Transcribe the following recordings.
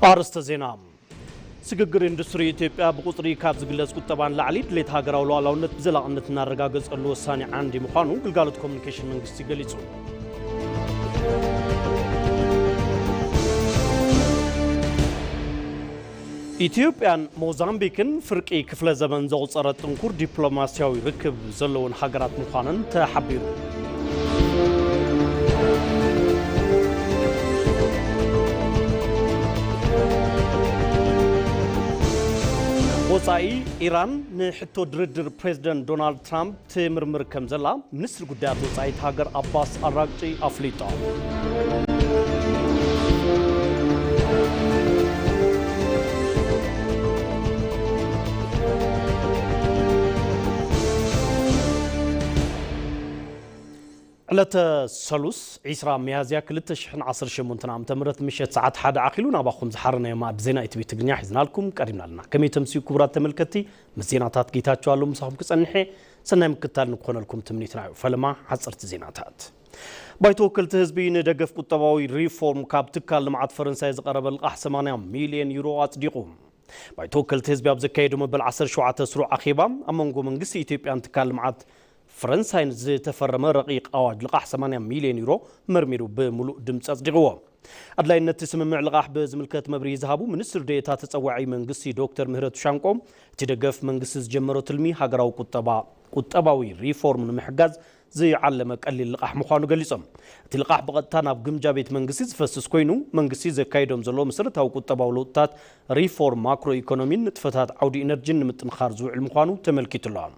ኣርእስተ ዜና። ስግግር ኢንዱስትሪ ኢትዮጵያ ብቁጽሪ ካብ ዝግለጽ ቁጠባ ንላዕሊ ድሌት ሃገራዊ ሉዓላውነት ብዘላቕነት እናረጋገጸሉ ወሳኒ ዓንዲ ምዃኑ ግልጋሎት ኮሙኒኬሽን መንግስቲ ገሊጹ። ኢትዮጵያን ሞዛምቢክን ፍርቂ ክፍለ ዘመን ዘቑጸረ ጥንኩር ዲፕሎማስያዊ ርክብ ዘለወን ሃገራት ምዃነን ተሓቢሩ። ወጻኢ፣ ኢራን ንሕቶ ድርድር ፕሬዝደንት ዶናልድ ትራምፕ ትምርምር ከም ዘላ ሚኒስትሪ ጉዳያት ወጻኢት ሃገር ኣባስ ኣራግጪ ኣፍሊጦም። ዕለተ ሰሉስ ዒስራ ሚያዝያ ክልተ ሽሕን ዓሰርተ ሸሞንተን ዓመተ ምህረት ምሸት ሰዓት ሓደ ዓኺሉ ናባኹም ዝሓረናዮ መኣዲ ዜና ኢቲቪ ትግርኛ ሒዝናልኩም ቀሪብና ኣለና። ከመይ ተምስዩ ክቡራት ተመልከትቲ? ምስ ዜናታት ጌታቸው ኣለሙ ምሳኹም ክጸንሕ እየ። ሰናይ ምክትታል ንክኾነልኩም ትምኒትና እዩ። ፈለማ ሓጸርቲ ዜናታት። ባይቶ ወከልቲ ህዝቢ ንደገፍ ቁጠባዊ ሪፎርም ካብ ትካል ልምዓት ፈረንሳይ ዝቐረበ ልቓሕ ሰማንያ ሚልዮን ዩሮ ኣጽዲቑ። ባይቶ ወከልቲ ህዝቢ ኣብ ዘካየዶ መበል ዓሰርተ ሸውዓተ ስሩዕ ኣኼባ ኣብ መንጎ መንግስቲ ኢትዮጵያን ትካል ልምዓት ፈረንሳይን ዝተፈረመ ረቂቕ ኣዋጅ ልቓሕ ሰማንያ ሚልዮን ዩሮ መርሚሩ ብምሉእ ድምፂ ኣጽዲቕዎ። ኣድላይነት እቲ ስምምዕ ልቓሕ ብዝምልከት መብርሂ ዝሃቡ ሚኒስትር ዴኤታ ተፀዋዒ መንግስቲ ዶክተር ምህረቱ ሻንቆ፣ እቲ ደገፍ መንግስቲ ዝጀመሮ ትልሚ ሃገራዊ ቁጠባ፣ ቁጠባዊ ሪፎርም ንምሕጋዝ ዝዓለመ ቀሊል ልቓሕ ምዃኑ ገሊጾም። እቲ ልቓሕ ብቐጥታ ናብ ግምጃ ቤት መንግስቲ ዝፈስስ ኮይኑ፣ መንግስቲ ዘካይዶም ዘሎ መሰረታዊ ቁጠባዊ ለውጥታት፣ ሪፎርም ማክሮ ኢኮኖሚን ንጥፈታት ዓውዲ ኢነርጂን ንምጥንኻር ዝውዕል ምዃኑ ተመልኪቱ ኣሎ።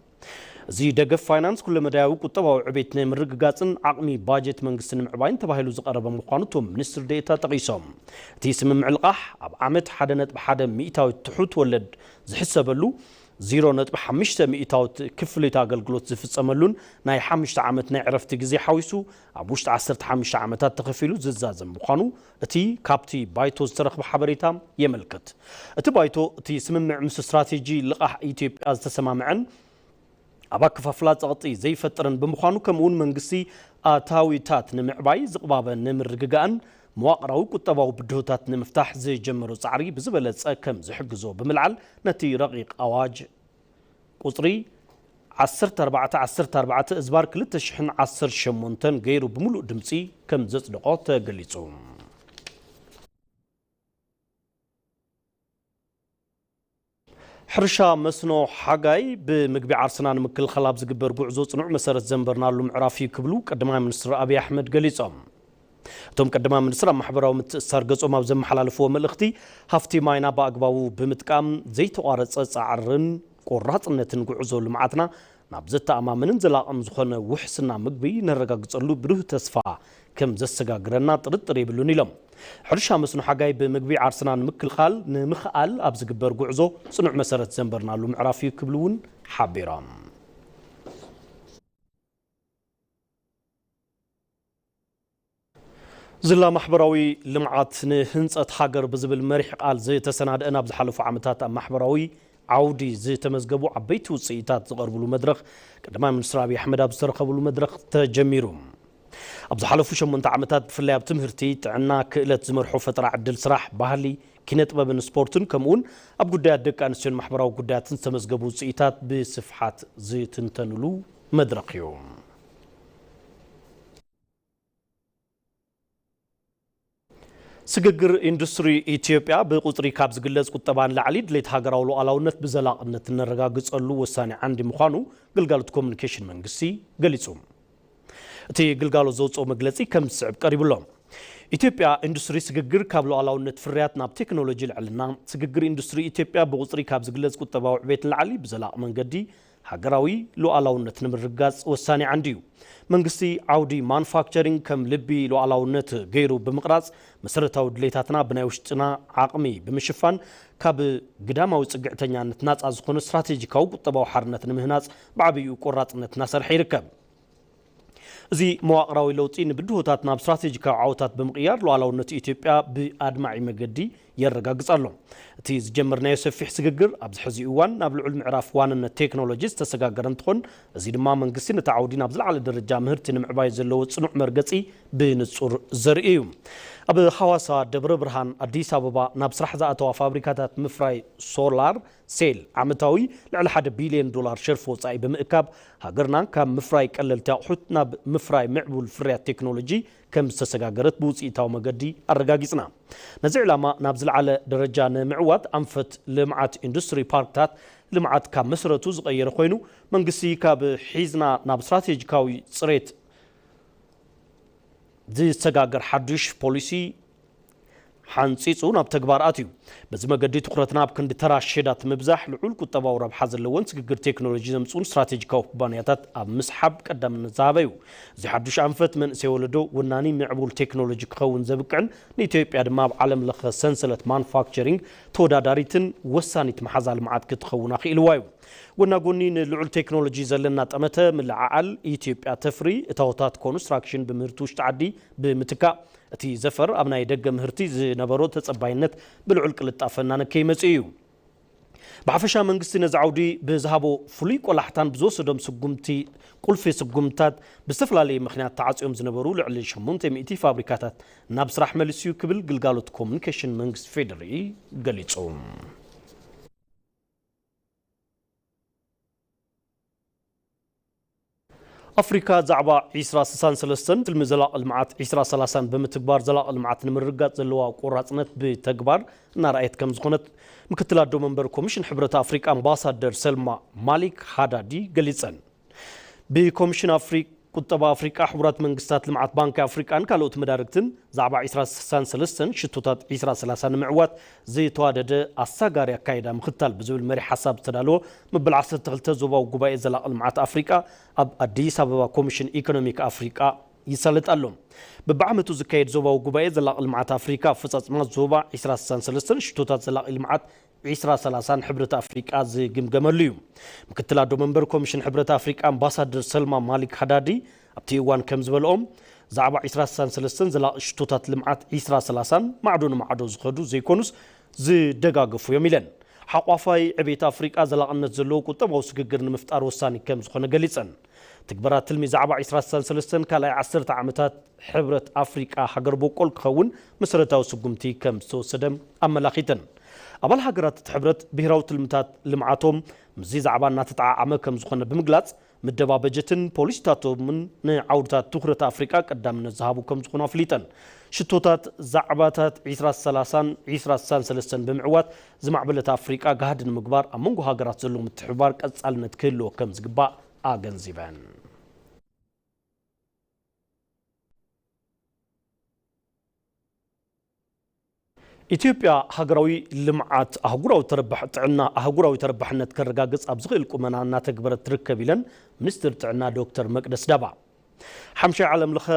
እዚ ደገፍ ፋይናንስ ኩለመዳያዊ ቁጠባዊ ዕቤት ንምርግጋጽን ዓቕሚ ባጀት መንግስቲ ንምዕባይን ተባሂሉ ዝቐረበ ምዃኑ እቶም ሚኒስትር ዴኤታ ጠቒሶም። እቲ ስምምዕ ልቓሕ ኣብ ዓመት ሓደ ነጥቢ ሓደ ሚእታዊት ትሑት ወለድ ዝሕሰበሉ፣ ዜሮ ነጥቢ ሓሙሽተ ሚእታዊት ክፍሊት ኣገልግሎት ዝፍጸመሉን ናይ ሓሙሽተ ዓመት ናይ ዕረፍቲ ግዜ ሓዊሱ ኣብ ውሽጢ ዓሰርተ ሓሙሽተ ዓመታት ተኸፊሉ ዝዛዘም ምዃኑ እቲ ካብቲ ባይቶ ዝተረኽበ ሓበሬታ የመልክት። እቲ ባይቶ እቲ ስምምዕ ምስ ስትራቴጂ ልቓሕ ኢትዮጵያ ዝተሰማምዐን ኣብ ኣከፋፍላ ጸቕጢ ዘይፈጥርን ብምዃኑ፣ ከምኡውን መንግስቲ ኣታዊታት ንምዕባይ፣ ዝቕባበ ንምርግጋእን መዋቕራዊ ቁጠባዊ ብድሆታት ንምፍታሕ ዝጀመሮ ጻዕሪ ብዝበለጸ ከም ዝሕግዞ ብምልዓል፣ ነቲ ረቂቕ ኣዋጅ ቁጽሪ ዓሰርተ ኣርባዕተ ዓሰርተ ኣርባዕተ እዝባር ክልተ ሽሕን ዓሰርተ ሸሞንተን ገይሩ ብምሉእ ድምጺ ከም ዘጽደቖ ተገሊጹ። ሕርሻ መስኖ ሓጋይ ብምግቢ ዓርስና ንምክልኻል ኣብ ዝግበር ጉዕዞ ጽኑዕ መሰረት ዘንበርናሉ ምዕራፍ እዩ ክብሉ ቀዳማይ ሚኒስትር ኣብይ ኣሕመድ ገሊጾም። እቶም ቀዳማይ ሚኒስትር ኣብ ማሕበራዊ ምትእስሳር ገጾም ኣብ ዘመሓላለፍዎ መልእኽቲ፣ ሃፍቲ ማይና ብኣግባቡ ብምጥቃም ዘይተቋረጸ ጻዕርን ቆራጽነትን ጉዕዞ ልምዓትና ናብ ዘተኣማምንን ዘላቕን ዝኾነ ውሕስና ምግቢ ነረጋግጸሉ ብሩህ ተስፋ ከም ዘሰጋግረና ጥርጥር የብሉን ኢሎም። ሕርሻ መስኖ ሓጋይ ብምግቢ ዓርስና ንምክልኻል ንምኽኣል ኣብ ዝግበር ጉዕዞ ጽኑዕ መሰረት ዘንበርናሉ ምዕራፍ እዩ ክብሉ እውን ሓቢሮም። ዝላ ማሕበራዊ ልምዓት ንህንጸት ሃገር ብዝብል መሪሕ ቃል ዝተሰናድአን ኣብ ዝሓለፉ ዓመታት ኣብ ማሕበራዊ ዓውዲ ዝተመዝገቡ ዓበይቲ ውጽኢታት ዝቐርብሉ መድረኽ ቀዳማይ ሚኒስትር ኣብይ ኣሕመድ ኣብ ዝተረኸብሉ መድረኽ ተጀሚሩ። ኣብ ዝሓለፉ ሸሞንተ ዓመታት ብፍላይ ኣብ ትምህርቲ፣ ጥዕና፣ ክእለት ዝመርሖ ፈጠራ ዕድል ስራሕ፣ ባህሊ፣ ኪነ ጥበብን ስፖርትን ከምኡውን ኣብ ጉዳያት ደቂ ኣንስትዮን ማሕበራዊ ጉዳያትን ዝተመዝገቡ ውጽኢታት ብስፍሓት ዝትንተንሉ መድረኽ እዩ። ስግግር ኢንዱስትሪ ኢትዮጵያ ብቁጽሪ ካብ ዝግለጽ ቁጠባ ንላዕሊ ድሌት ሃገራዊ ሉዓላውነት ብዘላቕነት እነረጋግጸሉ ወሳኒ ዓንዲ ምዃኑ ግልጋሎት ኮሙኒኬሽን መንግስቲ ገሊጹ። እቲ ግልጋሎት ዘውጽኦ መግለጺ ከም ዝስዕብ ቀሪቡ ኣሎ። ኢትዮጵያ ኢንዱስትሪ ስግግር ካብ ሉዓላውነት ፍርያት ናብ ቴክኖሎጂ ልዕልና፣ ስግግር ኢንዱስትሪ ኢትዮጵያ ብቁጽሪ ካብ ዝግለጽ ቁጠባዊ ዕቤት ንላዕሊ ብዘላቒ መንገዲ ሃገራዊ ሉዓላውነት ንምርግጋጽ ወሳኒ ዓንዲ እዩ። መንግስቲ ዓውዲ ማኑፋክቸሪንግ ከም ልቢ ሉዓላውነት ገይሩ ብምቕራጽ፣ መሰረታዊ ድሌታትና ብናይ ውሽጥና ዓቕሚ ብምሽፋን፣ ካብ ግዳማዊ ጽግዕተኛነት ናጻ ዝኾነ ስትራቴጂካዊ ቁጠባዊ ሓርነት ንምህናጽ ብዓቢኡ ቆራጽነት እናሰርሐ ይርከብ። እዚ መዋቕራዊ ለውጢ ንብድሆታት ናብ ስትራቴጂካዊ ዓወታት ብምቕያር፣ ሉዓላውነት ኢትዮጵያ ብኣድማዒ መገዲ የረጋግጽ ኣሎ። እቲ ዝጀመርናዮ ሰፊሕ ስግግር ኣብዚ ሕዚ እዋን ናብ ልዑል ምዕራፍ ዋንነት ቴክኖሎጂ ዝተሰጋገረ እንትኾን፣ እዚ ድማ መንግስቲ ነቲ ዓውዲ ናብ ዝለዓለ ደረጃ ምህርቲ ንምዕባይ ዘለዎ ጽኑዕ መርገጺ ብንጹር ዘርኢ እዩ። ኣብ ሃዋሳ፣ ደብረ ብርሃን፣ ኣዲስ ኣበባ ናብ ስራሕ ዝኣተዋ ፋብሪካታት ምፍራይ ሶላር ሴል ዓመታዊ ልዕሊ ሓደ ቢልዮን ዶላር ሸርፊ ወጻኢ ብምእካብ፣ ሃገርና ካብ ምፍራይ ቀለልቲ ኣቑሑት ናብ ምፍራይ ምዕቡል ፍርያት ቴክኖሎጂ ከም ዝተሰጋገረት ብውጽኢታዊ መገዲ ኣረጋጊጽና። ነዚ ዕላማ ናብ ዝለዓለ ደረጃ ንምዕዋት ኣንፈት ልምዓት ኢንዱስትሪ ፓርክታት ልምዓት ካብ መሰረቱ ዝቐየረ ኮይኑ፣ መንግስቲ ካብ ሒዝና ናብ ስትራቴጂካዊ ጽሬት ዝሰጋገር ሓዱሽ ፖሊሲ ሓንጺጹ ናብ ተግባር ኣትዩ። በዚ መገዲ ትኹረትና ኣብ ክንዲ ተራ ሼዳት ምብዛሕ፣ ልዑል ቁጠባዊ ረብሓ ዘለዎን ስግግር ቴክኖሎጂ ዘምጽኡን ስትራቴጂካዊ ኩባንያታት ኣብ ምስሓብ ቀዳምነት ዝሃበ እዩ። እዚ ሓዱሽ ኣንፈት መንእሰይ ወለዶ ወናኒ ምዕቡል ቴክኖሎጂ ክኸውን ዘብቅዕን ንኢትዮጵያ ድማ ኣብ ዓለም ለኸ ሰንሰለት ማኑፋክቸሪንግ ተወዳዳሪትን ወሳኒት መሓዛ ልምዓት ክትኸውን ኣኽኢልዋ እዩ። ጎና ጎኒ ንልዑል ቴክኖሎጂ ዘለና ጠመተ ምልዕዓል፣ ኢትዮጵያ ተፍሪ እታዎታት ኮንስትራክሽን ብምህርቲ ውሽጢ ዓዲ ብምትካእ፣ እቲ ዘፈር ኣብ ናይ ደገ ምህርቲ ዝነበሮ ተጸባይነት ብልዑል ቅልጣፈ እናነከየ መጺኡ እዩ። ብሓፈሻ መንግስቲ ነዚ ዓውዲ ብዝሃቦ ፍሉይ ቆላሕታን ብዝወሰዶም ስጉምቲ፣ ቁልፊ ስጉምትታት ብዝተፈላለየ ምኽንያት ተዓጽዮም ዝነበሩ ልዕሊ ሸሞንተ ሚእቲ ፋብሪካታት ናብ ስራሕ መሊሱ እዩ ክብል ግልጋሎት ኮሙኒኬሽን መንግስቲ ፌዴሪ ገሊጹ። ኣፍሪካ ዛዕባ ዒስራ ስሳን ሰለስተን ትልሚ ዘላቒ ልምዓት ዒስራ ሰላሳን ብምትግባር ዘላቒ ልምዓት ንምርግጋፅ ዘለዋ ቆራፅነት ብተግባር እናረኣየት ከም ዝኾነት ምክትል ኣዶ መንበር ኮሚሽን ሕብረት ኣፍሪካ ኣምባሳደር ሰልማ ማሊክ ሃዳዲ ገሊፀን። ብኮሚሽን ኣፍሪ-፣ ቁጠባ ኣፍሪካ፣ ሕቡራት መንግስታት ልምዓት ባንኪ ኣፍሪካን ካልኦት መዳርግትን ዛዕባ ዒስራ ስሳን ሰለስተን ሽቶታት ዒስራ ሰላሳ ንምዕዋት ዝተዋደደ ኣሳጋሪ ኣካይዳ ምኽታል ብዝብል መሪሕ ሓሳብ ዝተዳለወ መበል ዓሰርተ ክልተ ዞባዊ ጉባኤ ዘላቒ ልምዓት ኣፍሪቃ ኣብ ኣዲስ ኣበባ ኮሚሽን ኢኮኖሚክ ኣፍሪቃ ይሳለጥ ኣሎ። በብዓመቱ ዝካየድ ዞባዊ ጉባኤ ዘላቒ ልምዓት ኣፍሪቃ ኣፈጻጽማ ዞባ ዒስራ ስሳን ሰለስተን ሽቶታት ዘላቒ ልምዓት ዒስራ ሰላሳን ሕብረት ኣፍሪቃ ዝግምገመሉ እዩ። ምክትል ኣዶ መንበር ኮሚሽን ሕብረት ኣፍሪቃ ኣምባሳደር ሰልማ ማሊክ ሃዳዲ ኣብቲ እዋን ከም ዝበልኦም፣ ዛዕባ ዒስራ ስሳን ሰለስተን ዘላቒ ሽቶታት ልምዓት ዒስራ ሰላሳን ማዕዶ ንማዕዶ ዝኸዱ ዘይኮኑስ ዝደጋገፉ እዮም ኢለን። ሓቋፋይ ዕቤት ኣፍሪቃ ዘላቕነት ዘለዎ ቁጠባዊ ስግግር ንምፍጣር ወሳኒ ከም ዝኾነ ገሊጸን። ትግበራ ትልሚ ዛዕባ ዒስራ ስሳን ሰለስተን ካልኣይ ዓሰርተ ዓመታት ሕብረት ኣፍሪቃ ሃገር በቆል ክኸውን መሰረታዊ ስጉምቲ ከም ዝተወሰደ ኣመላኺተን። ኣባል ሃገራት እቲ ሕብረት ብሄራዊ ትልምታት ልምዓቶም ምስዚ ዛዕባ እናተጠዓዓመ ከም ዝኾነ ብምግላጽ፣ ምደባ በጀትን ፖሊሲታቶምን ንዓውድታት ትኹረት ኣፍሪቃ ቀዳምነት ዝሃቡ ከም ዝኾኑ ኣፍሊጠን። ሽቶታት ዛዕባታት ዒስራ ሰላሳን ዒስራ ስሳን ሰለስተን ብምዕዋት ዝማዕበለት ኣፍሪቃ ጋህዲ ንምግባር ኣብ መንጎ ሃገራት ዘሎ ምትሕብባር ቀጻልነት ክህልዎ ከም ዝግባእ ኣገንዚበን። ኢትዮጵያ ሃገራዊ ልምዓት ኣህጉራዊ ተረባሕ-፣ ጥዕና ኣህጉራዊ ተረባሕነት ከረጋግጽ ኣብ ዝኽእል ቁመና እናተግበረት ትርከብ ኢለን ሚኒስትር ጥዕና ዶክተር መቅደስ ዳባ። ሓምሻይ ዓለም ለኸ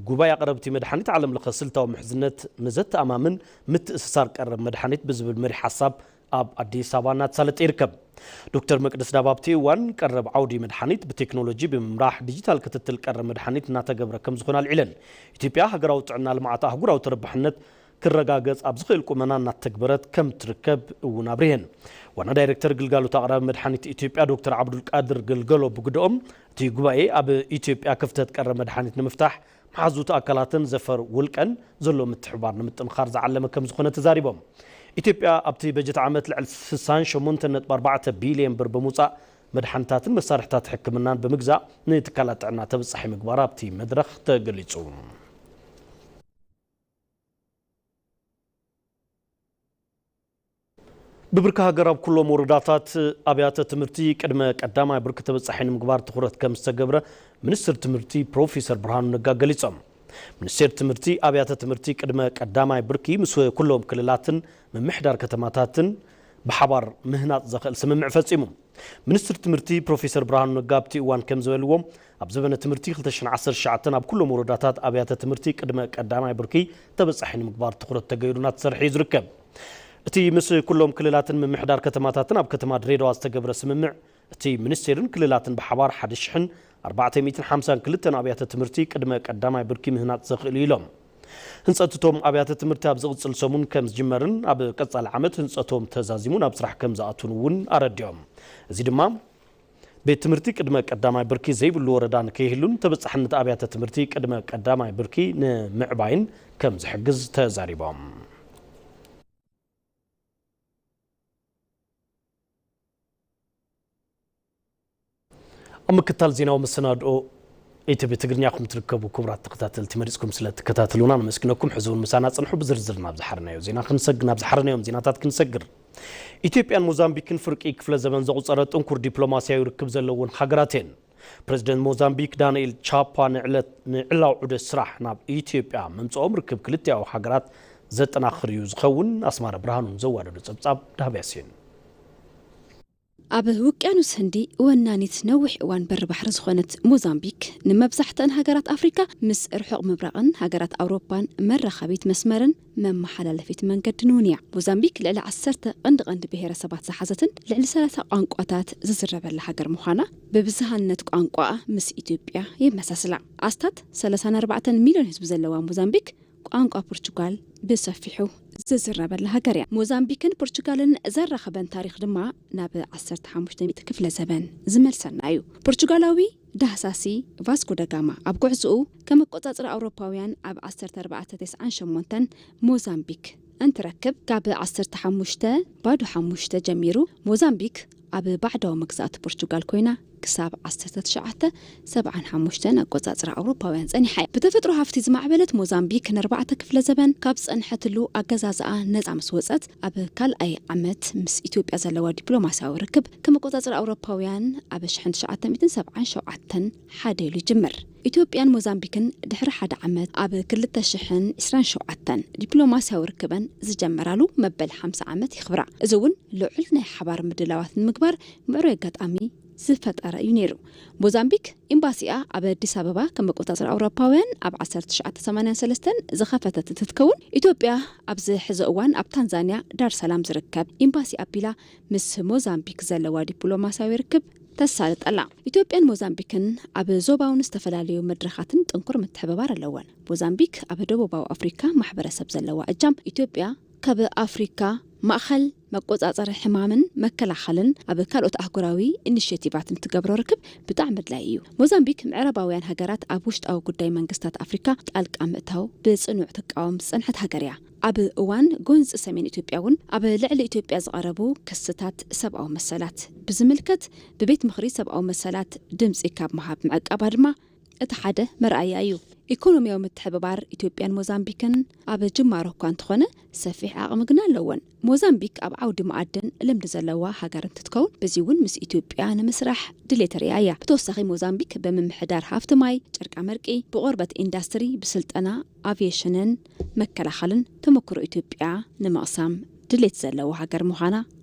ጉባኤ ኣቕረብቲ መድሓኒት ዓለም ለኸ ስልታዊ ምሕዝነት ንዘተኣማምን ምትእስሳር ቀረብ መድሓኒት ብዝብል መሪሕ ሓሳብ ኣብ ኣዲስ ኣበባ እናተሳለጠ ይርከብ። ዶክተር መቅደስ ዳባ ኣብቲ እዋን ቀረብ ዓውዲ መድሓኒት ብቴክኖሎጂ ብምምራሕ ዲጂታል ክትትል ቀረብ መድሓኒት እናተገብረ ከም ዝኾነ ኣልዒለን። ኢትዮጵያ ሃገራዊ ጥዕና ልምዓት ኣህጉራዊ ተረባሕነት ክረጋገጽ ኣብ ዝኽእል ቁመና እናተግበረት ከም ትርከብ እውን ኣብሪሀን። ዋና ዳይሬክተር ግልጋሎት ኣቕራቢ መድሓኒት ኢትዮጵያ ዶክተር ዓብዱልቃድር ገልገሎ ብግደኦም፣ እቲ ጉባኤ ኣብ ኢትዮጵያ ክፍተት ቀረብ መድሓኒት ንምፍታሕ መሓዙት ኣካላትን ዘፈር ውልቀን ዘሎ ምትሕብባር ንምጥንኻር ዝዓለመ ከም ዝኾነ ተዛሪቦም። ኢትዮጵያ ኣብቲ በጀት ዓመት ልዕሊ ስሳን ሸሞንተን ነጥቢ ኣርባዕተ ቢልዮን ብር ብምውጻእ መድሓኒታትን መሳርሕታት ሕክምናን ብምግዛእ ንትካላት ጥዕና ተበጻሒ ምግባር ኣብቲ መድረኽ ተገሊጹ። ብብርኪ ሃገር ኣብ ኩሎም ወረዳታት ኣብያተ ትምህርቲ ቅድመ ቀዳማይ ብርኪ ተበጻሒ ንምግባር ትኹረት ከም ዝተገብረ ሚኒስትር ትምህርቲ ፕሮፌሰር ብርሃኑ ነጋ ገሊጾም። ሚኒስቴር ትምህርቲ ኣብያተ ትምህርቲ ቅድመ ቀዳማይ ብርኪ ምስ ኩሎም ክልላትን ምምሕዳር ከተማታትን ብሓባር ምህናጽ ዘኽእል ስምምዕ ፈጺሙ። ሚኒስትር ትምህርቲ ፕሮፌሰር ብርሃኑ ነጋ ኣብቲ እዋን ከም ዝበልዎ፣ ኣብ ዘበነ ትምህርቲ ክልተ ሽሕን ዓሰርተ ትሽዓተን ኣብ ኩሎም ወረዳታት ኣብያተ ትምህርቲ ቅድመ ቀዳማይ ብርኪ ተበጻሒ ንምግባር ትኹረት ተገይሩ እናተሰርሐ እዩ ዝርከብ። እቲ ምስ ኩሎም ክልላትን ምምሕዳር ከተማታትን ኣብ ከተማ ድሬዳዋ ዝተገብረ ስምምዕ፣ እቲ ሚኒስቴርን ክልላትን ብሓባር ሓደ ሽሕን ኣርባዕተ ሚእትን ሓምሳን ክልተን ኣብያተ ትምህርቲ ቅድመ ቀዳማይ ብርኪ ምህናጽ ዘኽእል እዩ ኢሎም። ህንፀት እቶም ኣብያተ ትምህርቲ ኣብ ዝቕፅል ሰሙን ከም ዝጅመርን ኣብ ቀፃሊ ዓመት ህንፀቶም ተዛዚሙ ናብ ስራሕ ከም ዝኣቱን እውን ኣረዲኦም። እዚ ድማ ቤት ትምህርቲ ቅድመ ቀዳማይ ብርኪ ዘይብሉ ወረዳ ንከይህሉን ተበፃሕነት ኣብያተ ትምህርቲ ቅድመ ቀዳማይ ብርኪ ንምዕባይን ከም ዝሕግዝ ተዛሪቦም። ኣብ ምክታል ዜናዊ መሰናድኦ ኢቲቪ ትግርኛ ኹም ትርከቡ ክቡራት ተኸታተልቲ፣ መሪፅኩም ስለ ትከታተሉና ነመስግነኩም። ሕዚ እውን ምሳና ፅንሑ። ብዝርዝር ናብ ዝሓርናዮ ዜና ክንሰግ ናብ ዝሓርናዮም ዜናታት ክንሰግር። ኢትዮጵያን ሞዛምቢክን ፍርቂ ክፍለ ዘመን ዘቑፀረ ጥንኩር ዲፕሎማሲያዊ ርክብ ዘለውን ሃገራት እየን። ፕሬዚደንት ሞዛምቢክ ዳንኤል ቻፓ ንዕለት ንዕላው ዑደት ስራሕ ናብ ኢትዮጵያ ምምፅኦም ርክብ ክልቲኣዊ ሃገራት ዘጠናኽር እዩ ዝኸውን። ኣስማረ ብርሃኑን ዘዋደዶ ፀብፃብ ዳህብ ያሲን። ኣብ ውቅያኖስ ህንዲ ወናኒት ነዊሕ እዋን በሪ ባሕሪ ዝኾነት ሞዛምቢክ፣ ንመብዛሕትአን ሃገራት ኣፍሪካ ምስ ርሑቕ ምብራቕን ሃገራት ኣውሮፓን መራኸቢት መስመርን መመሓላለፊት መንገድን እውን እያ። ሞዛምቢክ ልዕሊ ዓሰርተ ቀንዲ ቀንዲ ብሄረሰባት ዝሓዘትን ልዕሊ ሰላሳ ቋንቋታት ዝዝረበላ ሃገር ምዃና፣ ብብዝሃነት ቋንቋኣ ምስ ኢትዮጵያ የመሳስላ። ኣስታት ሰላሳን ኣርባዕተን ሚልዮን ህዝቢ ዘለዋ ሞዛምቢክ፣ ቋንቋ ፖርቹጋል ብሰፊሑ ዝዝረበላ ሃገር እያ። ሞዛምቢክን ፖርቹጋልን ዘራኸበን ታሪኽ ድማ ናብ ዓሰርተ ሓሙሽተ ሚእቲ ክፍለ ዘበን ዝመልሰና እዩ። ፖርቹጋላዊ ዳህሳሲ ቫስኮ ደጋማ ኣብ ጉዕዞኡ፣ ከመቆጻጽራ ኣውሮፓውያን ኣብ ዓሰርተ ኣርባዕተ ተስዓን ሸሞንተን ሞዛምቢክ እንትረክብ፣ ካብ ዓሰርተ ሓሙሽተ ባዶ ሓሙሽተ ጀሚሩ ሞዛምቢክ ኣብ ባዕዳዊ መግዛእቲ ፖርቹጋል ኮይና ክሳብ ዓሰርተ ትሽዓተ ሰብዓን ሓሙሽተን ኣቆጻጽራ ኣውሮፓውያን ጸኒሓ እያ። ብተፈጥሮ ሃፍቲ ዝማዕበለት ሞዛምቢክ፣ ንኣርባዕተ ክፍለ ዘበን ካብ ዝጸንሐትሉ ኣገዛዝኣ ነጻ ምስ ወጸት፣ ኣብ ካልኣይ ዓመት ምስ ኢትዮጵያ ዘለዋ ዲፕሎማስያዊ ርክብ ከመቆጻጽራ ኣውሮፓውያን ኣብ ሽሕን ትሽዓተ ሚእትን ሰብዓን ሸውዓተን ሓደ ኢሉ ይጅምር። ኢትዮጵያን ሞዛምቢክን ድሕሪ ሓደ ዓመት ኣብ ክልተ ሽሕን ዕስራን ሸውዓተን ዲፕሎማስያዊ ርክበን ዝጀመራሉ መበል ሓምሳ ዓመት የኽብራ። እዚ እውን ልዑል ናይ ሓባር ምድላዋት ንምግባር ምዕሩይ ኣጋጣሚ ዝፈጠረ እዩ ነይሩ። ሞዛምቢክ ኤምባሲኣ ኣብ ኣዲስ ኣበባ ከመቆጻጽራ ኣውሮፓውያን ኣብ ዓሰርተ ትሽዓተ ሰማንያን ሰለስተን ዝኸፈተት እንትትከውን፣ ኢትዮጵያ ኣብዚ ሕዚ እዋን ኣብ ታንዛንያ ዳር ሰላም ዝርከብ ኤምባሲ ኣቢላ ምስ ሞዛምቢክ ዘለዋ ዲፕሎማስያዊ ርክብ ተሳልጥ ኣላ። ኢትዮጵያን ሞዛምቢክን ኣብ ዞባውን ዝተፈላለዩ መድረኻትን ጥንኩር ምትሕብባር ኣለወን። ሞዛምቢክ ኣብ ደቡባዊ ኣፍሪካ ማሕበረሰብ ዘለዋ እጃም፣ ኢትዮጵያ ካብ ኣፍሪካ ማእኸል መቆጻጸሪ ሕማምን መከላኸልን ኣብ ካልኦት ኣህጉራዊ ኢኒሼቲቫት ንትገብሮ ርክብ ብጣዕሚ ኣድላዪ እዩ። ሞዛምቢክ ምዕራባውያን ሃገራት ኣብ ውሽጣዊ ጉዳይ መንግስታት ኣፍሪካ ጣልቃ ምእታው ብጽኑዕ ትቃወም ዝጸንሐት ሃገር እያ። ኣብ እዋን ጎንፂ ሰሜን ኢትዮጵያ እውን ኣብ ልዕሊ ኢትዮጵያ ዝቐረቡ ክስታት ሰብኣዊ መሰላት ብዝምልከት ብቤት ምኽሪ ሰብኣዊ መሰላት ድምፂ ካብ ምሃብ ምዕቃባ ድማ እቲ ሓደ መርኣያ እዩ። ኢኮኖሚያዊ ምትሕብባር ኢትዮጵያን ሞዛምቢክን ኣብ ጅማሮ እኳ እንተኾነ፣ ሰፊሕ ዓቕሚ ግና ኣለወን። ሞዛምቢክ ኣብ ዓውዲ መኣድን ልምዲ ዘለዋ ሃገር እንትትከውን፣ በዚ እውን ምስ ኢትዮጵያ ንምስራሕ ድሌት ርእያ እያ። ብተወሳኺ፣ ሞዛምቢክ ብምምሕዳር ሃፍቲ ማይ፣ ጨርቃ መርቂ፣ ብቆርበት ኢንዳስትሪ፣ ብስልጠና፣ ኣቪዬሽንን መከላኸልን ተመክሮ ኢትዮጵያ ንምቕሳም ድሌት ዘለዋ ሃገር ምዃና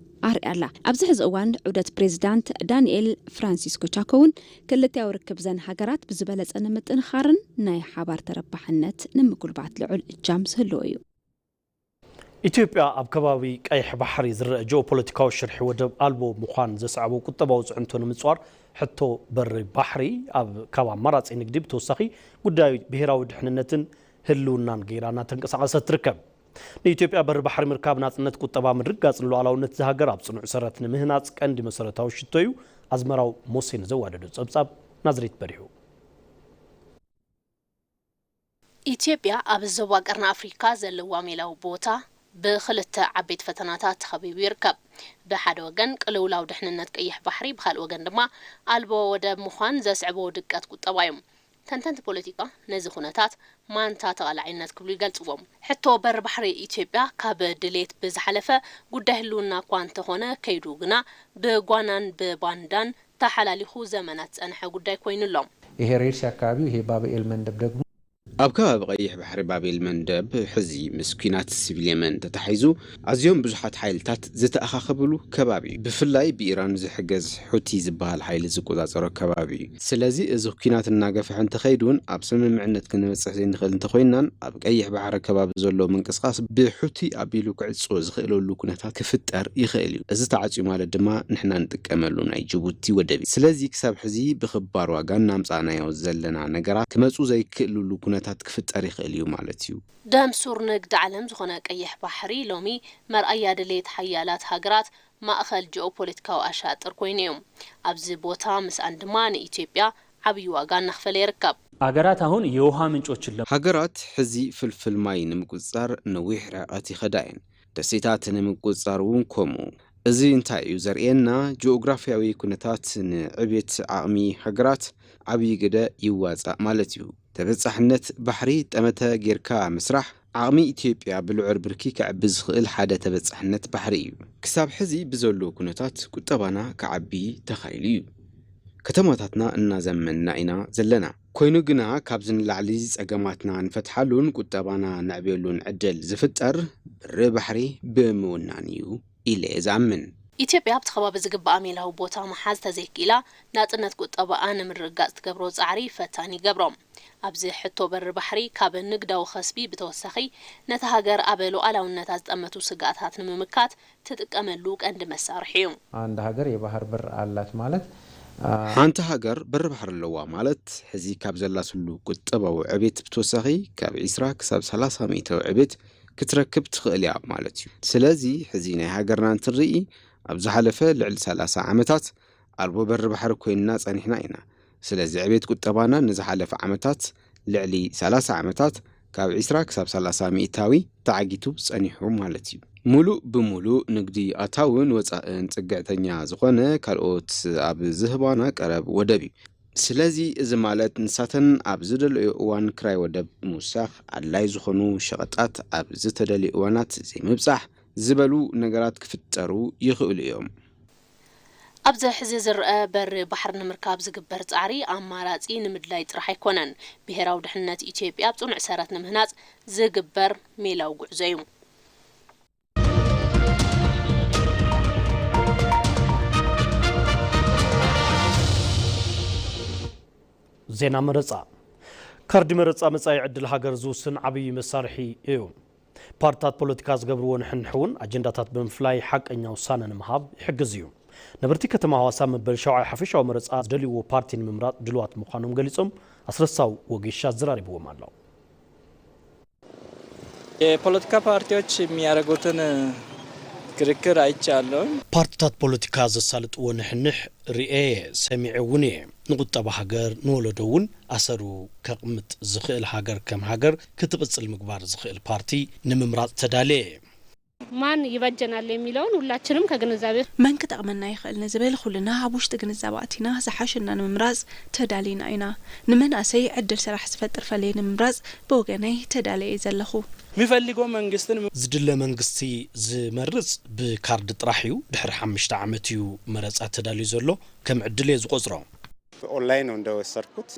ኣርእያ ኣላ። ኣብዚ ሕዚ እዋን ዑደት ፕሬዚዳንት ዳንኤል ፍራንሲስኮ ቻኮ እውን፣ ክልቲያዊ ርክብ ዘን ሃገራት ብዝበለጸ ንምጥንኻርን ናይ ሓባር ተረባሕነት ንምጉልባት ልዑል እጃም ዝህልዎ እዩ። ኢትዮጵያ ኣብ ከባቢ ቀይሕ ባሕሪ ዝረአ ጂኦፖለቲካዊ ሽርሒ ወደብ ኣልቦ ምዃን ዘስዓቦ ቁጠባዊ ጽዕንቶ ንምጽዋር፣ ሕቶ በሪ ባሕሪ ኣብ ካብ ኣማራጺ ንግዲ ብተወሳኺ ጉዳይ ብሄራዊ ድሕንነትን ህልውናን ገይራ እናተንቀሳቐሰት ትርከብ። ንኢትዮጵያ በሪ ባሕሪ ምርካብ ናጽነት ቁጠባ፣ ምርግጋጽን ሉዓላውነት እዛ ሃገር ኣብ ጽኑዕ ሰረት ንምህናጽ ቀንዲ መሰረታዊ ሽቶ እዩ። ኣዝመራው ሞሴ ንዘዋደዶ ጸብጻብ ናዝሬት በሪሁ። ኢትዮጵያ ኣብ ዞባ ቀርኒ ኣፍሪካ ዘለዋ ሜላዊ ቦታ ብክልተ ዓበይቲ ፈተናታት ተኸቢቡ ይርከብ። ብሓደ ወገን ቅልውላው ድሕንነት ቀይሕ ባሕሪ፣ ብኻልእ ወገን ድማ ኣልቦ ወደብ ምዃን ዘስዕቦ ድቀት ቁጠባ እዮም። ተንተንቲ ፖለቲካ ነዚ ኩነታት ማንታ ተቓላዒነት ክብሉ ይገልጽዎም። ሕቶ በሪ ባሕሪ ኢትዮጵያ ካብ ድሌት ብዝሓለፈ ጉዳይ ህልውና እኳ እንተኾነ፣ ከይዱ ግና ብጓናን ብባንዳን ተሓላሊኹ ዘመናት ዝጸንሐ ጉዳይ ኮይኑ ኣሎ። ይሄ ሬድ ሲ አካባቢው ይሄ ባብ ኤል መንደብ ደግሞ ኣብ ከባቢ ቀይሕ ባሕሪ ባብ ኤል መንደብ ሕዚ ምስ ኲናት ሲቪል የመን ተታሒዙ ኣዝዮም ብዙሓት ሓይልታት ዝተኣኻኸብሉ ከባቢ እዩ። ብፍላይ ብኢራን ዝሕገዝ ሑቲ ዝበሃል ሓይሊ ዝቆጻጸሮ ከባቢ እዩ። ስለዚ እዚ ኲናት እናገፍሐ እንተኸይዱ እውን ኣብ ስምምዕነት ክንበጽሕ ዘይንኽእል እንተኾይንናን ኣብ ቀይሕ ባሕሪ ከባቢ ዘሎ ምንቅስቓስ ብሑቲ ኣቢሉ ክዕጾ ዝኽእለሉ ኩነታት ክፍጠር ይኽእል እዩ። እዚ ተዓጽዩ ማለት ድማ ንሕና ንጥቀመሉ ናይ ጅቡቲ ወደብ እዩ። ስለዚ ክሳብ ሕዚ ብኽባር ዋጋ እናምጻእናዮ ዘለና ነገራት ክመጹ ዘይክእልሉ ኩነታት ኩነታት ክፍጠር ይኽእል እዩ ማለት እዩ። ደም ሱር ንግዲ ዓለም ዝኾነ ቀይሕ ባሕሪ ሎሚ መርኣያ ድሌት ሓያላት ሃገራት ማእኸል ጂኦፖለቲካዊ ኣሻጥር ኮይኑ እዩ። ኣብዚ ቦታ ምስኣን ድማ ንኢትዮጵያ ዓብዪ ዋጋ እናኽፈለ ይርከብ። አገራት አሁን የውሃ ምንጮችን ለ ሃገራት ሕዚ ፍልፍል ማይ ንምቁፅፃር ነዊሕ ርሕቀት ይኸዳ እየን። ደሴታት ንምቁፅፃር እውን ከምኡ። እዚ እንታይ እዩ ዘርእየና? ጂኦግራፊያዊ ኩነታት ንዕቤት ዓቕሚ ሃገራት ዓብዪ ግደ ይዋፃእ ማለት እዩ። ተበፃሕነት ባሕሪ ጠመተ ጌርካ ምስራሕ ዓቕሚ ኢትዮጵያ ብልዑል ብርኪ ከዕቢ ዝኽእል ሓደ ተበፃሕነት ባሕሪ እዩ። ክሳብ ሕዚ ብዘሎ ኩነታት ቁጠባና ክዓቢ ተኻኢሉ እዩ። ከተማታትና እናዘመንና ኢና ዘለና። ኮይኑ ግና ካብዚ ንላዕሊ ፀገማትና ንፈትሓሉን ቁጠባና ነዕብየሉን ዕድል ዝፍጠር በሪ ባሕሪ ብምውናን እዩ ኢለ እየ ዝኣምን። ኢትዮጵያ ኣብቲ ከባቢ ዝግብኣ ሜላዊ ቦታ ምሓዝ ተዘይክኢላ ናፅነት ቁጠባኣ ንምርግጋፅ ትገብሮ ፃዕሪ ፈታኒ ይገብሮ። ኣብዚ ሕቶ በሪ ባሕሪ ካብ ንግዳዊ ከስቢ ብተወሳኺ ነታ ሃገር ኣብ ሉዓላውነታ ዝጠመቱ ስግኣታት ንምምካት ትጥቀመሉ ቀንዲ መሳርሒ እዩ። አንድ ሀገር የባህር በር አላት ማለት ሓንቲ ሃገር በሪ ባሕሪ ኣለዋ ማለት ሕዚ ካብ ዘላትሉ ቁጠባዊ ዕቤት ብተወሳኺ ካብ ዒስራ ክሳብ ሰላሳ ሚእታዊ ዕቤት ክትረክብ ትኽእል እያ ማለት እዩ። ስለዚ ሕዚ ናይ ሃገርና እንትንርኢ ኣብ ዝሓለፈ ልዕሊ ሰላሳ ዓመታት ኣልቦ በሪ ባሕሪ ኮይንና ጸኒሕና ኢና። ስለዚ ዕቤት ቁጠባና ንዝሓለፈ ዓመታት ልዕሊ ሰላሳ ዓመታት ካብ ዒስራ ክሳብ ሰላሳ ሚእታዊ ተዓጊቱ ጸኒሑ ማለት እዩ። ሙሉእ ብሙሉእ ንግዲ ኣታውን ወጻእን ጽግዕተኛ ዝኾነ ካልኦት ኣብ ዝህባና ቀረብ ወደብ እዩ። ስለዚ እዚ ማለት ንሳተን ኣብ ዝደለዮ እዋን ክራይ ወደብ ምውሳኽ ኣድላይ ዝኾኑ ሸቐጣት ኣብ ዝተደልዩ እዋናት ዘይምብጻሕ ዝበሉ ነገራት ክፍጠሩ ይኽእሉ እዮም። ኣብዚ ሕዚ ዝረአ በሪ ባሕሪ ንምርካብ ዝግበር ፃዕሪ ኣማራፂ ንምድላይ ጥራሕ ኣይኮነን። ብሄራዊ ድሕነት ኢትዮጵያ ኣብ ፅኑዕ ሰረት ንምህናፅ ዝግበር ሜላዊ ጉዕዞ እዩ። ዜና መረፃ። ካርዲ መረፃ መፃኢ ዕድል ሃገር ዝውስን ዓብዪ መሳርሒ እዩ። ፓርትታት ፖለቲካ ዝገብርዎ ንሕንሕ እውን ኣጀንዳታት ብምፍላይ ሓቀኛ ውሳነ ንምሃብ ይሕግዝ እዩ። ነበርቲ ከተማ ሃዋሳ መበል ሻውዓይ ሓፈሻዊ መረፃ ዝደልይዎ ፓርቲ ንምምራፅ ድልዋት ምዃኖም ገሊፆም። ኣስረሳው ወጌሻ ኣዘራሪብዎም ኣሎ። የፖለቲካ ፓርቲዎች የሚያደርጉትን ክርክር አይቻለሁ። ፓርትታት ፖለቲካ ዘሳልጥዎ ንሕንሕ ርእየ ሰሚዐ እውን እየ። ንቁጠባ ሃገር ንወለዶ እውን ኣሰሩ ከቕምጥ ዝኽእል ሃገር ከም ሃገር ክትቕጽል ምግባር ዝኽእል ፓርቲ ንምምራጽ ተዳልየ እየ። ማን ይበጀናል የሚለውን ሁላችንም ከግንዛቤ መን ክጠቕመና ይኽእል ንዝብል ኩልና ኣብ ውሽጢ ግንዛበ ኣቲና ዝሓሸና ንምምራጽ ተዳሊና ኢና። ንመናእሰይ ዕድል ስራሕ ዝፈጥር ፈለየ ንምምራጽ ብወገነይ ተዳልየ እየ ዘለኹ። የሚፈልገው መንግስትን ዝድለ መንግስቲ ዝመርጽ ብካርድ ጥራሕ እዩ። ድሕሪ ሓሙሽተ ዓመት እዩ መረጻ ተዳልዩ ዘሎ። ከም ዕድል እየ ዝቆጽሮ። ኦንላይን ነው እንደወሰድኩት።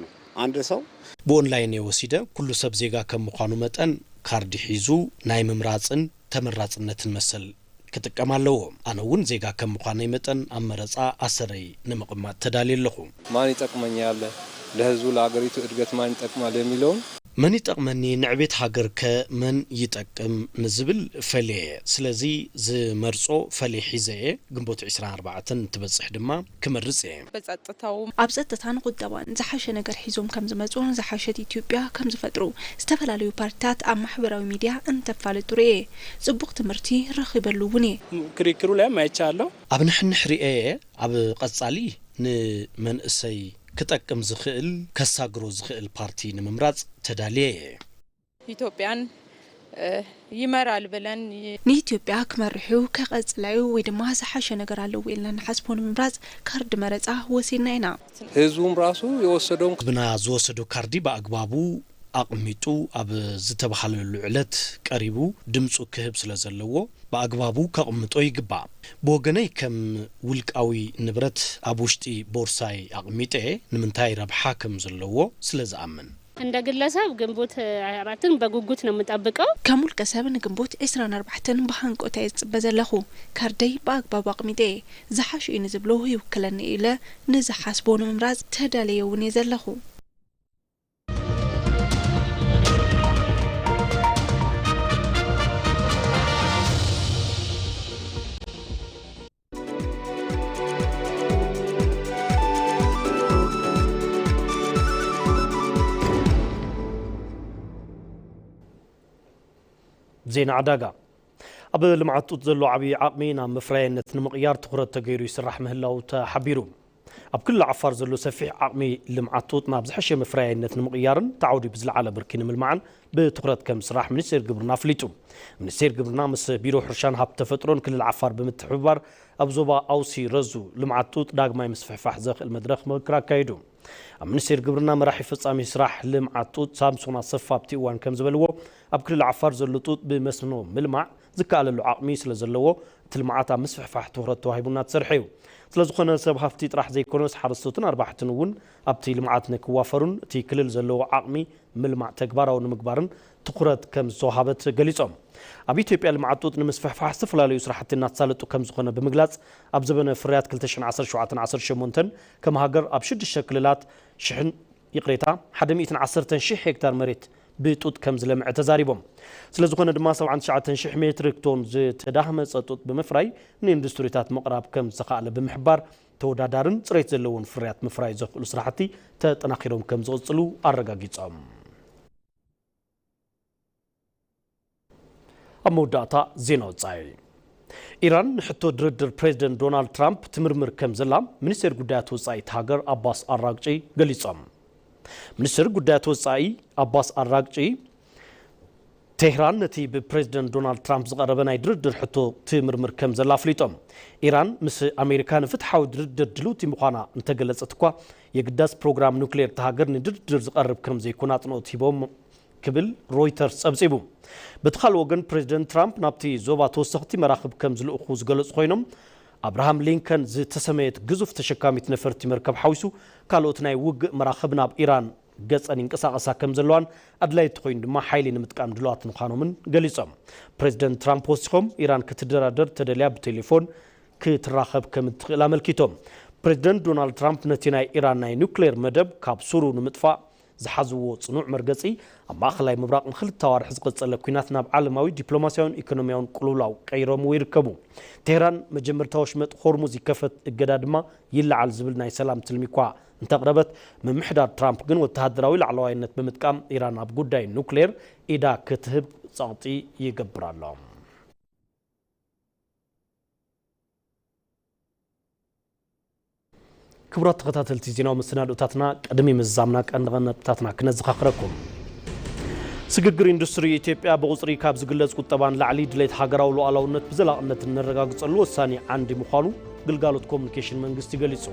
አንድ ሰው ብኦንላይን እየ ወሲደ። ኩሉ ሰብ ዜጋ ከም ምዃኑ መጠን ካርዲ ሒዙ ናይ ምምራጽን ተመራጽነትን መሰል ክጥቀም ኣለዎ። ኣነ እውን ዜጋ ከም ምዃነይ መጠን ኣብ መረጻ ኣሰረይ ንምቕማጥ ተዳልየ ኣለኹ። ማን ይጠቅመኛል፣ ለህዝቡ ለአገሪቱ እድገት ማን ይጠቅማል የሚለውን መን ይጠቕመኒ፣ ንዕቤት ሃገር ከ መን ይጠቅም ንዝብል ፈልየ እየ። ስለዚ ዝመርጾ ፈልየ ሒዘ እየ። ግንቦት ዕስራን ኣርባዕተን እንትበጽሕ ድማ ክመርጽ እየ። በጸጥታው ኣብ ጸጥታን ቁጠባን ዝሓሸ ነገር ሒዞም ከም ዝመጹን ዝሓሸት ኢትዮጵያ ከም ዝፈጥሩ ዝተፈላለዩ ፓርቲታት ኣብ ማሕበራዊ ሚድያ እንተፋልጡ ርእየ። ጽቡቕ ትምህርቲ ረኺበሉ እውን እየ። ክርክሩ ላይም አይቻለሁ። ኣብ ንሕንሕ ርእየ እየ። ኣብ ቐጻሊ ንመንእሰይ ክጠቅም ዝኽእል ከሳግሮ ዝኽእል ፓርቲ ንምምራጽ ተዳልየ እየ። ኢትዮጵያን ይመራል ብለን ንኢትዮጵያ ክመርሕ እዩ፣ ከቐጽላ እዩ ወይ ድማ ዝሓሸ ነገር ኣለዎ ኢልና ንሓስቦ ንምምራጽ ካርድ መረጻ ወሲድና ኢና። ህዝቡም ራሱ የወሰደውን ህዝብና ዝወሰዶ ካርዲ ብኣግባቡ ኣቕሚጡ ኣብ ዝተባሃለሉ ዕለት ቀሪቡ ድምፁ ክህብ ስለ ዘለዎ ብኣግባቡ ከቕምጦ ይግባእ። ብወገነይ ከም ውልቃዊ ንብረት ኣብ ውሽጢ ቦርሳይ ኣቕሚጠ ንምንታይ ረብሓ ከም ዘለዎ ስለ ዝኣምን። እንደ ግለሰብ ግንቦት አራትን በጉጉት ነው የምጠብቀው። ከም ውልቀ ሰብ ንግንቦት ዕስራን ኣርባዕተን ብሃንቆት እየ ዝጽበ ዘለኹ። ካርደይ ብኣግባቡ ኣቕሚጠ እየ። ዝሓሸ እዩ ንዝብሎ ይውክለኒ እዩ ኢለ ንዝሓስቦ ንምምራጽ ተዳልየ እውን እየ ዘለኹ። ዜና ዕዳጋ። ኣብ ልምዓት ጡጥ ዘሎ ዓብዪ ዓቕሚ ናብ መፍረያይነት ንምቕያር ትኹረት ተገይሩ ይስራሕ ምህላው ተሓቢሩ። ኣብ ክልል ዓፋር ዘሎ ሰፊሕ ዓቕሚ ልምዓት ጡጥ ናብ ዝሐሸ መፍረያይነት ንምቕያርን እቲ ዓውዲ ብዝለዓለ ብርኪ ንምልማዕን ብትኹረት ከም ዝስራሕ ሚኒስቴር ግብርና ኣፍሊጡ። ሚኒስቴር ግብርና ምስ ቢሮ ሕርሻን ሃብቲ ተፈጥሮን ክልል ዓፋር ብምትሕብባር ኣብ ዞባ ኣውሲ ረዙ ልምዓት ጡጥ ዳግማይ ምስፍሕፋሕ ዘኽእል መድረኽ ምክክር ኣካይዱ። ኣብ ሚኒስቴር ግብርና መራሒ ፈጻሚ ስራሕ ልምዓት ጡጥ ሳምሶን ኣሰፋ ኣብቲ እዋን ከም ዝበልዎ፣ ኣብ ክልል ዓፋር ዘሎ ጡጥ ብመስኖ ምልማዕ ዝከኣለሉ ዓቕሚ ስለ ዘለዎ፣ እቲ ልምዓት ኣብ ምስፍሕፋሕ ትኹረት ተዋሂቡ እናተሰርሐ እዩ። ስለ ዝኾነ ሰብ ሃፍቲ ጥራሕ ዘይኮነስ ሓረስቶትን ኣርባሕትን እውን ኣብቲ ልምዓት ንክዋፈሩን እቲ ክልል ዘለዎ ዓቕሚ ምልማዕ ተግባራዊ ንምግባርን ትኹረት ከም ዝተዋሃበት ገሊጾም። ኣብ ኢትዮጵያ ልምዓት ጡጥ ንምስፍሕፋሕ ዝተፈላለዩ ስራሕቲ እናተሳለጡ ከም ዝኾነ ብምግላጽ፣ ኣብ ዘበነ ፍርያት ክልተ ሽሕን ዓሰርተ ሸውዓተን ዓሰርተ ሸሞንተን ከም ሃገር ኣብ ሽዱሽተ ክልላት ሽሕን ይቕሬታ፣ ሓደ ሚእትን ዓሰርተን ሺሕ ሄክታር መሬት ብጡጥ ከም ዝለምዐ ተዛሪቦም። ስለ ዝኾነ ድማ ሰብዓን ትሽዓተን ሺሕ ሜትሪክ ቶን ዝተዳህመጸ ጡጥ ብምፍራይ ንኢንዱስትሪታት ምቕራብ ከም ዝተኻእለ ብምሕባር፣ ተወዳዳርን ጽሬት ዘለዎን ፍርያት ምፍራይ ዘኽእሉ ስራሕቲ ተጠናኺሮም ከም ዝቕጽሉ ኣረጋጊጾም። ኣብ መወዳእታ ዜና ወጻኢ። ኢራን ንሕቶ ድርድር ፕሬዚደንት ዶናልድ ትራምፕ ትምርምር ከም ዘላ ሚኒስቴር ጉዳያት ወጻኢ እቲ ሃገር ኣባስ ኣራግጪ ገሊጾም። ሚኒስትር ጉዳያት ወጻኢ ኣባስ ኣራግጪ፣ ቴህራን ነቲ ብፕሬዚደንት ዶናልድ ትራምፕ ዝቐረበ ናይ ድርድር ሕቶ ትምርምር ከም ዘላ ኣፍሊጦም። ኢራን ምስ ኣሜሪካ ንፍትሓዊ ድርድር ድልውቲ ምዃና እንተገለጸት እኳ፣ የግዳስ ፕሮግራም ኑክሌር እታ ሃገር ንድርድር ዝቐርብ ከም ዘይኮነ ኣጽንኦት ሂቦም ክብል ሮይተርስ ጸብጺቡ። በቲ ካልእ ወገን፣ ፕሬዚደንት ትራምፕ ናብቲ ዞባ ተወሰኽቲ መራኽብ ከም ዝልእኹ ዝገለጹ ኮይኖም፣ ኣብርሃም ሊንከን ዝተሰመየት ግዙፍ ተሸካሚት ነፈርቲ መርከብ ሓዊሱ ካልኦት ናይ ውግእ መራኽብ ናብ ኢራን ገጸን ይንቀሳቐሳ ከም ዘለዋን ኣድላይቲ ኮይኑ ድማ ሓይሊ ንምጥቃም ድሉዋት ምዃኖምን ገሊጾም። ፕሬዚደንት ትራምፕ ወሲኾም፣ ኢራን ክትደራደር ተደልያ ብቴሌፎን ክትራኸብ ከም እትኽእል ኣመልኪቶም። ፕሬዚደንት ዶናልድ ትራምፕ ነቲ ናይ ኢራን ናይ ኑክሌር መደብ ካብ ሱሩ ንምጥፋእ ዝሓዝዎ ጽኑዕ መርገጺ፣ ኣብ ማእኸላይ ምብራቕ ንኽልተ ኣዋርሕ ዝቐጸለ ኲናት ናብ ዓለማዊ ዲፕሎማስያውን ኢኮኖሚያውን ቅልውላው ቀይሮምዎ ይርከቡ። ቴህራን፣ መጀመርታ ወሽመጥ ሆርሙዝ ይከፈት፣ እገዳ ድማ ይለዓል ዝብል ናይ ሰላም ትልሚ እኳ እንተቕረበት፣ ምምሕዳር ትራምፕ ግን ወተሃደራዊ ላዕለዋይነት ብምጥቃም ኢራን ኣብ ጉዳይ ኑክሌር ኢዳ ክትህብ ጸቕጢ ይገብር ኣሎ። ክቡራት ተኸታተልቲ ዜናዊ መሰናዶታትና፣ ቅድሚ ምዝዛምና ቀንዲ ነጥብታትና ክነዘኻኽረኩም። ስግግር ኢንዱስትሪ ኢትዮጵያ ብቑጽሪ ካብ ዝግለጽ ቁጠባ ንላዕሊ ድሌት ሃገራዊ ሉዓላውነት ብዘላቕነት እነረጋግጸሉ ወሳኒ ዓንዲ ምዃኑ ግልጋሎት ኮሙኒኬሽን መንግስቲ ገሊጹ።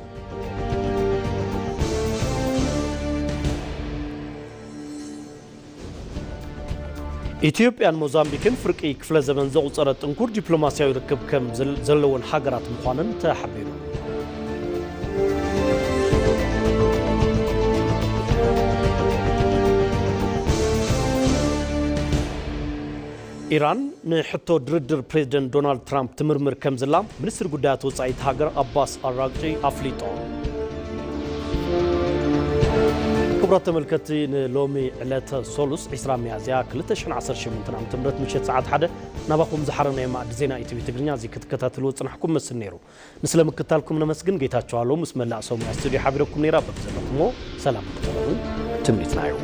ኢትዮጵያን ሞዛምቢክን ፍርቂ ክፍለ ዘመን ዘቑጸረ ጥንኩር ዲፕሎማስያዊ ርክብ ከም ዘል-፣ ዘለወን ሃገራት ምዃነን ተሓቢሩ። ኢራን ንሕቶ ድርድር ፕሬዚደንት ዶናልድ ትራምፕ ትምርምር ከም ዘላ ሚኒስትሪ ጉዳያት ወጻኢ እታ ሃገር ኣባስ ኣራግጪ ኣፍሊጦም። ክቡራት ተመልከትቲ፣ ንሎሚ ዕለተ ሶሉስ ዕስራ ሚያዝያ ክልተ ሽሕን ዓሰርተ ሸሞንተን ዓመተ ምህረት ምሸት ሰዓት ሓደ ናባኹም ዝሓረናዮ ማዕዲ ዜና ኢቲቪ ትግርኛ እዚ ክትከታተልዎ ዝጸናሕኩም መስል ነይሩ። ንስለ ምክታልኩም ነመስግን። ጌታቸው ኣለው ምስ መላእ ሰው ሙያ ስቱዲዮ ሓቢረኩም ነይራ። በብዘለኹሞ ሰላም ክትኾኑ ትምኒትና እዩ።